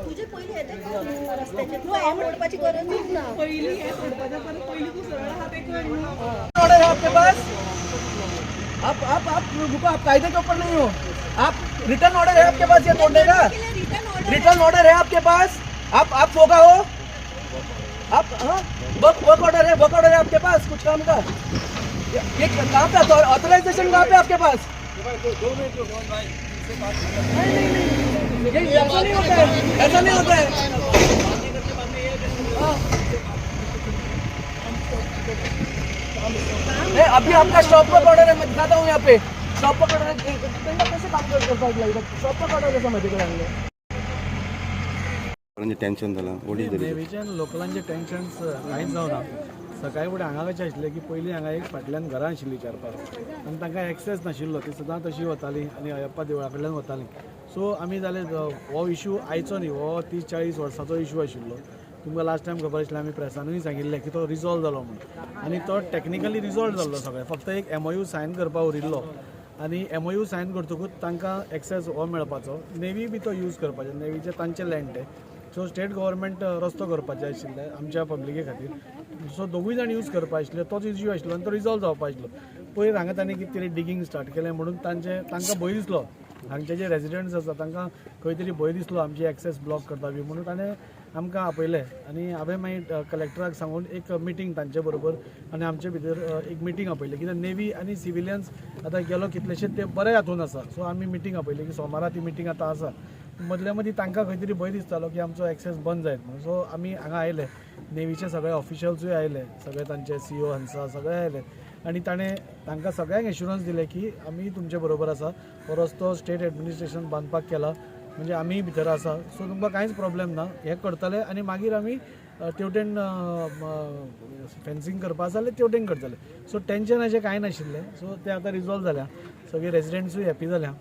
तुजे पयलीं येते रस्त्याचेर तूं हें मोडपाची गरजूच ना. पयलीं हें सोडपाचें परत पयलीं तूं सरळ आहा तें कर न्हू. ऑर्डर है आपके पास? आप रुको, आप कायदे के ऊपर नहीं हो। आप रिटन ऑर्डर है आपके पास ये तोड़ने का? Return order. रिटन ऑर्डर है आपके पास? आप फोगा हो आप? हाँ, वर्क वर्क ऑर्डर है? वर्क ऑर्डर है आपके पास कुछ काम का? ये कहाँ पे ऑथराइजेशन कहाँ पे आपके पास? नहीं नहीं नहीं, ये ऐसा नहीं होता है, ऐसा नहीं होता है। हाँ। नहीं, अभी आपका स्टॉप वर्क ऑर्डर है, मैं दिखाता हूँ यहाँ पे। स्टॉप वर्क ऑर्डर है। कैसे काम करता है? स्टॉप वर्क ऑर्डर कसं माहिती का? लोकांचें टेन्शन जालां, what is the नेवीच्या लोकलांचे टेन्शन्स कांयच जावना. सकाळी फुडें हांगा कशें आशिल्लें की पयलीं हांगा एक फाटल्यान घरां आशिल्लीं चार पांच आनी तांकां एक्सेस नाशिल्लो. ती सदां तशी वताली आनी अयप्पा देवळा कडल्यान वताली. सो आमी जालें, हो इशू आयचो न्ही, हो 30-40 वर्सांचो इशू आशिल्लो. तुमकां लास्ट टायम खबर आशिल्लें, आमी प्रेसानूय सांगिल्लें की तो रिजॉल्व जालो म्हणून आनी तो टॅक्निकली रिजॉल्व जाल्लो सगळें. फक्त एक एमओयू सायन करपा उरिल्लो आनी एमओयू सायन करतकूच तांकां एक्सेस हो मेळपाचो, नेवी बी तो यूज करपाचो, नेवीचे तांचे लँड ते. सो स्टेट गव्हर्मेंट रस्तो करपाचे आशिल्ले आमच्या पब्लिके खातीर. सो दोगूय जाण यूज करपा आशिल्ले. तोच इश्यू आशिल्लो आनी तो रिजॉल्व जावपा आशिल्लो. पयर हांगा तांणी कितें तरी डिगींग स्टार्ट केलें म्हणून तांचे तांकां भंय दिसलो. हांगचे जे रेजिडंट्स आसा तांकां खंय तरी भंय दिसलो, आमची एक्सेस ब्लॉक करता बी म्हणून ताणें आमकां आपयलें आनी हांवें मागीर कलेक्टराक सांगून एक मिटींग तांचे बरोबर आनी आमचे भितर एक मिटींग आपयली, कित्याक नेवी आनी सिविलियन्स आतां गेलो कितलेशे ते बरे हातून आसा. सो आमी मिटींग आपयली की सोमारा ती मिटींग आतां आसा. मदले मदीं तांकां खंय तरी भंय दिसतालो की आमचो एक्सेस बंद जायत म्हणून. सो आमी हांगा आयले, नेवीचे सगळे ऑफिशियल्सूय आयले, सगळे तांचे सीओ हंसा सगळे आयले आनी ताणें तांकां सगळ्यांक एश्युरन्स दिलें की आमी तुमचे बरोबर आसा. हो रस्तो स्टेट एडमिनिस्ट्रेशन बांदपाक केला म्हणजे आमी भितर आसा. सो तुमकां कांयच प्रॉब्लेम ना, हें करतले आनी मागीर आमी तेवटेन फेन्सिंग करपा जाल्यार तेवटेन करतले. सो टेन्शन अशें कांय नाशिल्लें. सो तें आतां रिजॉल्व जाल्या, सगळे रेजिडेंट्सूय हॅपी जाल्या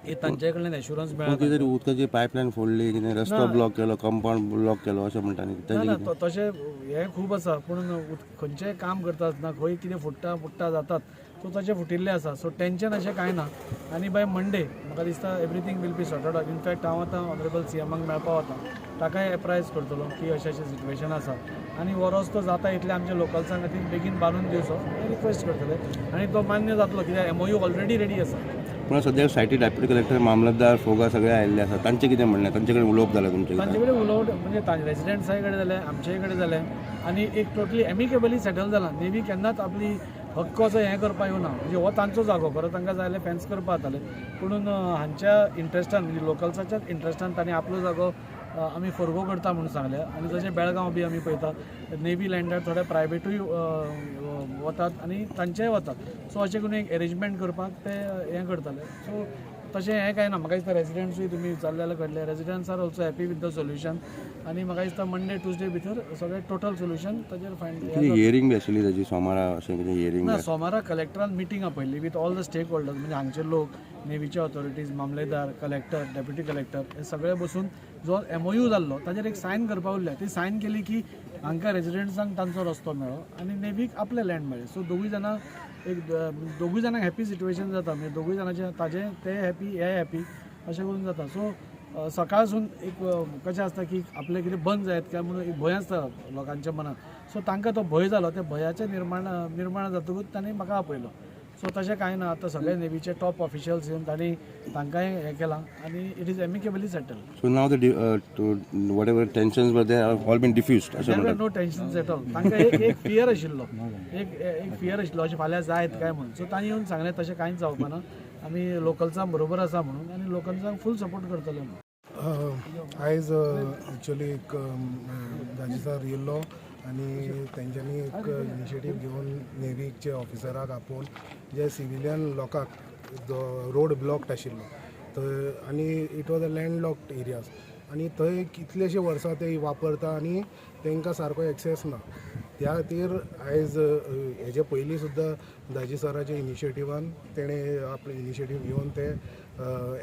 की तांचे कडल्यान एश्युरन्स मेळ्ळा. कितें तरी उदकाची पायपलायन फोडली, कितें रस्तो ब्लॉक केलो, कंपाऊंड ब्लॉक केलो अशें म्हणटा न्ही. ना. ताजें ना. कितें? तशें हें खूब आसा, पूण खंयचें काम करता आसतना खंय कितें फुट्टा फुट्टा जातात. सो तशें फुटिल्लें आसा. सो टेन्शन अशें कांय ना आनी बाय मंडे म्हाका दिसता everything will be sorted out. In fact हांव आतां ऑनरेबल सीएमाक मेळपा वता, ताकाय एप्रायज करतलो की अशें अशें सिट्युएशन आसा आनी हो रस्तो जाता इतले आमच्या लोकल्सां खातीर बेगीन बांदून दिवचो हें रिक्वेस्ट करतले आनी तो मान्य जातलो, कित्याक एमओयू ऑलरेडी रेडी आसा. पूण सद्याक सायटी डेप्युटी कलेक्टर, मामलतदार फोगा सगळे आयिल्ले आसा. तांचें कितें म्हणणें? तांचे कडेन उलोवप जालें तुमचें? तांचे कडेन उलोवप म्हणजे तांचे रेजिडेंट्साय कडेन जालें, आमचेय कडेन जालें आनी एक टोटली एमिकेबली सेटल जाला. नेवी केन्नाच आपली हक्क असो हें करपाक येवना. म्हणजे हो तांचो जागो खरो, तांकां जाय जाल्यार फेन्स करपाक जातालें, पुणून हांच्या इंट्रस्टान म्हणजे लोकल्साच्याच इंट्रस्टान तांणी आपलो जागो आमी फोरगो करता म्हणून सांगलें. आनी जशें बेळगांव बी आमी पळयता, नेवी लँडार थोडे प्रायवेटूय वतात आनी तांचेय वतात. सो अशें करून एक एरेंजमेंट करपाक ते हें करताले. सो तशें हें कांय ना. म्हाका दिसता रेजिडंट्सूय तुमी विचारलें जाल्यार कळटलें, residents are also happy with the solution आनी म्हाका दिसता मंडे ट्युजडे भितर सगळें टोटल सोल्युशन ताजेर फायंड कितें हियरींग बी आशिल्ली ताजी सोमारा, अशें कितें हियरींग? ना, सोमारा कलेक्टरान मिटींग आपयल्ली with all the stake holders, म्हणजे हांगचे लोक, नेवीचे ऑथॉरिटीज, मामलेदार, कलेक्टर, डेप्युटी कलेक्टर हे सगळे बसून जो एमओयू जाल्लो ताजेर एक सायन करपा उरल्या. ती सायन केली की हांकां रेजिडंट्सांक तांचो रस्तो मेळ्ळो आनी नेवीक आपलें लँड मेळ्ळें. सो दोगूय जाणां एक दोगूय जाणांक हॅपी सिट्युएशन जाता. म्हणजे दोगूय जाणांचे ताजें ते हॅपी, हे हॅपी अशें करून जाता. सो सकाळसून एक कशें आसता की आपलें कितें बंद जायत काय म्हणून एक भंय आसता लोकांच्या मनात. सो तांकां तो भंय जालो. त्या भंयाचें निर्माण निर्माण जातकूच तांणी म्हाका आपयलो. सो तशें कांय ना. आतां सगळे नेवीचे टॉप ऑफिशियल्स येवन तांणी तांकांय हें केलां आनी it is amicably settled. So now the whatever tensions were there all been defused अशें There म्हणटात. No tension at all. तांकां एक एक फियर आशिल्लो, एक एक फियर आशिल्लो अशें फाल्यां जायत काय म्हणून. सो तांणी येवन सांगलें तशें कांयच जावपाना, आमी लोकल्सां बरोबर आसा म्हणून आनी लोकल्सांक फूल सपोर्ट करतले म्हणून. आयज एक्चुअली एक दाजी सर येयल्लो आनी तेंच्यांनी एक इनिशिएटीव घेवन नेवीचे ऑफिसराक आपोवन जे सिविलियन लोकांक जो रोड ब्लॉक्ड आशिल्लो थंय आनी it was a land locked areas आनी थंय कितलेशे वर्सां ते वापरता आनी तांकां सारको एक्सेस ना. त्या खातीर आयज हेजे पयलीं सुद्दां दाजी सराच्या इनिशिएटिवान तेणें आपलें इनिशिएटीव घेवन ते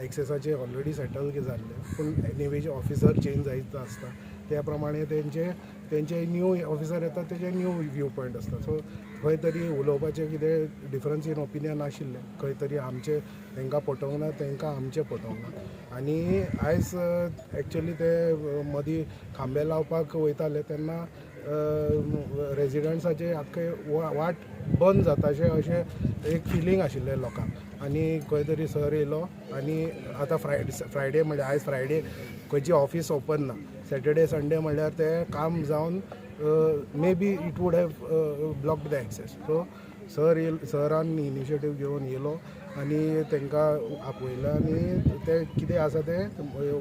एक्सेसाचे ऑलरेडी सेटल जाल्ले, पूण नेवीचे ऑफिसर चेंज जायत आसता, त्या प्रमाणे तेंचे तेंचे न्यू ऑफिसर येता, तेजे न्यू व्यू पॉयंट आसता. सो खंय तरी उलोवपाचें कितें डिफरन्स इन ओपिनियन आशिल्लें, खंय तरी आमचें तांकां पटोवंक ना, तांकां आमचें पटोवंक ना. आनी आयज एक्चुली ते मदीं खांबे लावपाक वयताले तेन्ना रेजिडंट्साचे आख्खे वाट बंद जाता अशें एक फिलींग आशिल्लें लोकांक. आनी खंय तरी सर येयलो आनी आतां फ्रायडे म्हणल्यार आयज फ्रायडे खंयची ऑफीस ओपन ना, सॅटर्डे संडे म्हणल्यार ते काम जावन maybe it would have blocked the access. So sir L सरान इनिशिएटीव घेवन येयलो आनी तांकां आपयलो आनी ते कितें आसा तें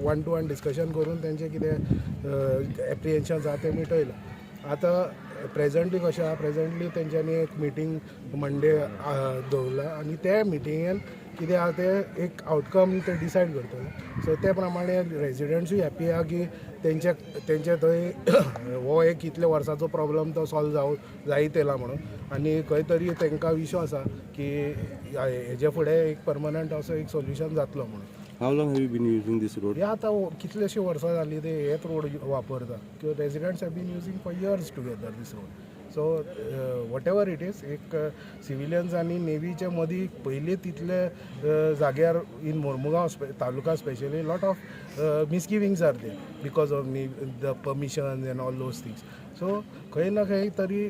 वन टू वन डिस्कशन करून तेंचें कितें एप्रिहेन्शन आसा तें मिटयलें. आतां प्रेजेंटली कशें आहा, प्रेजेंटली तेंच्यांनी एक मिटींग मंडे दवरला आनी ते मिटिंगेन कितें आहा तें एक आवटकम ते डिसायड करतले. सो ते प्रमाणे रेजिडंट्सूय हॅप्पी आहा की तेंचे थंय हो एक इतले वर्साचो प्रॉब्लम तो सॉल्व जावं जायत येयला म्हणून. आनी खंय तरी तांकां विश्वास आसा की हेजे फुडें एक परमनंट असो एक सोल्युशन जातलो म्हणून. How long have you been using this road? हे आतां कितलेशे वर्सां जालीं ते हेच रोड वापरता. Residents have been using for years together this road. So whatever it is, एक सिविलियन्स आनी नेवीच्या मदीं पयलीं तितले जाग्यार in Mormugao taluka specially lot of misgivings are there because of the permissions and all those things. So खंय ना खंय तरी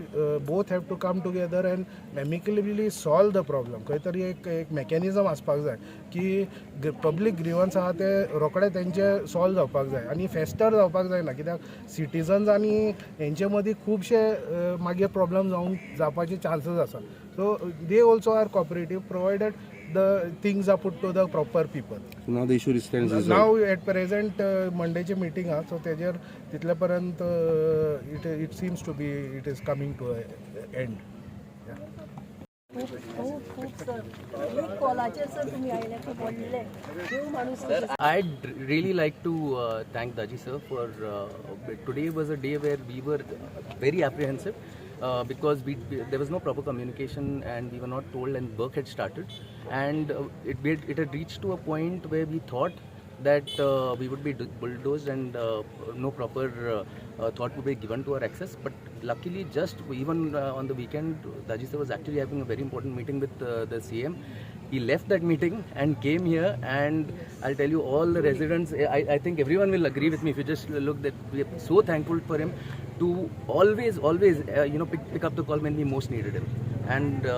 both have to come together and amicably solve the problem. खंय तरी एक एक मॅकॅनिजम आसपाक जाय की पब्लीक ग्रिवन्स आहा ते रोखडे तेंचे सॉल्व जावपाक जाय आनी फेस्टर जावपाक जायना, कित्याक सिटीजन्स आनी हेंचे मदीं खुबशे मागीर प्रॉब्लम जावंक जावपाचे चान्सीस आसा. So they also are cooperative provided the things are put to the proper people. Now the issue stands resolved. Now at present मंडेची meeting आहा, सो तेजेर तितले पर्यंत it seems to be it is coming to end. खूप खूप खूप sir, एक कॉलाचेर sir तुमी आयले, खूब व्हडले देव माणूस. I'd really like to thank Daji sir for today was a day where we were very apprehensive because there was no proper communication and we were not told, and work had started, and it had reached to a point where we thought that we would be bulldozed and no proper thought would be given to our access. But luckily, just even on the weekend, Daji sir was actually having a very important meeting with the CM. He left that meeting and came here, and I'll tell you, all the residents, I think everyone will agree with me if you just look, that we are so thankful for him to always pick up the call when we most needed him. And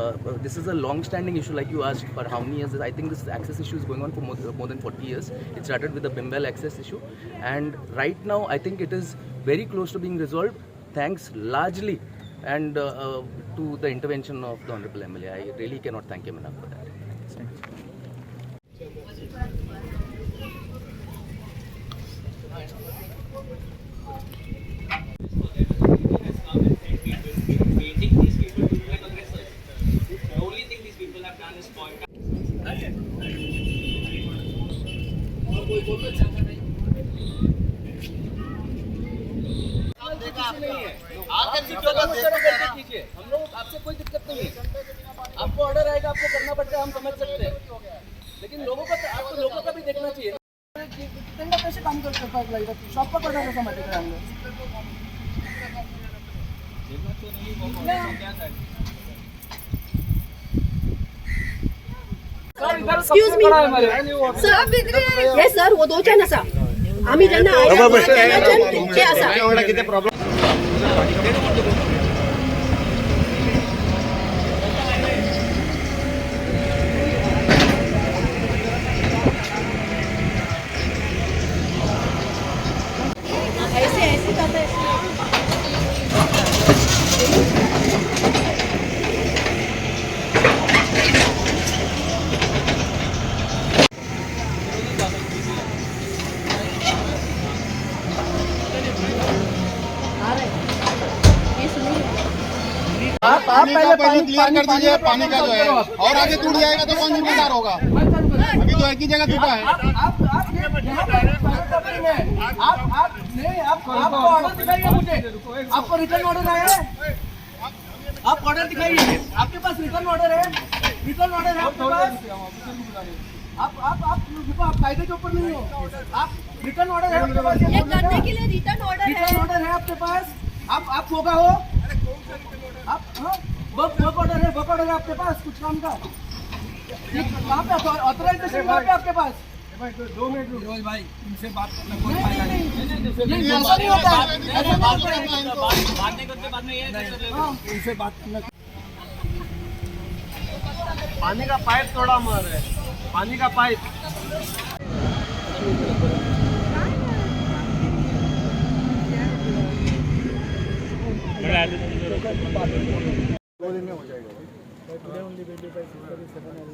this is a long-standing issue, like you asked for how many years. I think this access issue is going on for more than 40 years. It started with the Bimbel access issue, and right now I think it is very close to being resolved, thanks largely and to the intervention of the Honorable MLA. I really cannot thank him enough for that. Painting these people to look like aggressors. The only thing these people have done is point out. कीजिए, हम लोग आपसे कोई दिक्कत नहीं है। आपको order आएगा, आपको करना पड़ता है, हम समझ सकते हैं, लेकिन लोगों का, आपको लोगों का भी देखना चाहिए। तांकां कशें काम करपाक लायता? शॉपाक ऑर्डर आसा म्हाजे कडेन हांगा. एक्सक्यूज मी सर, हे सर वदोवच्यान आसा, आमी जेन्ना आयले तेन्नाच्यान ते आसा. ऐसे ऐसे करता है. आ रहा है ये सुनिए. आप पहले पानी क्लियर कर दीजिए, पानी का जो है, और आगे टूट जाएगा तो कौन जिम्मेदार होगा? अभी तो एक ही जगह टूटा है. आप ये यहाँ पर प्राइवेट प्रॉपर्टी में है। आप नहीं, आप आपको ऑर्डर दिखाइए मुझे. आपको रिटर्न ऑर्डर आया है? आप ऑर्डर दिखाइए. आपके पास रिटर्न ऑर्डर है? रिटर्न ऑर्डर है आपके पास? आप आप आप देखो, आप कायदे के ऊपर नहीं हो. आप रिटर्न ऑर्डर है आपके पास? ये करने के लिए रिटर्न ऑर्डर रिटर्न है. ऑर्डर है आपके पास? आप फोगा हो? आप हाँ? वर्क वर्क ऑर्डर है, वर्क ऑर्डर है आपके पास कुछ काम का? ये कहाँ पे ऑथराइजेशन कहाँ पे आपके पास? 2 मिनट रोज भाई, इनसे बात करना नहीं नहीं नहीं, नहीं, ऐसा नहीं होता है, ऐसा नहीं होता है। बात नहीं करते, बाद में ये हाँ। इनसे बात करना। पानी का पाइप तोड़ा मार है, पानी का पाइप। 2 दिन में हो जाएगा। Today only will be by 6:37.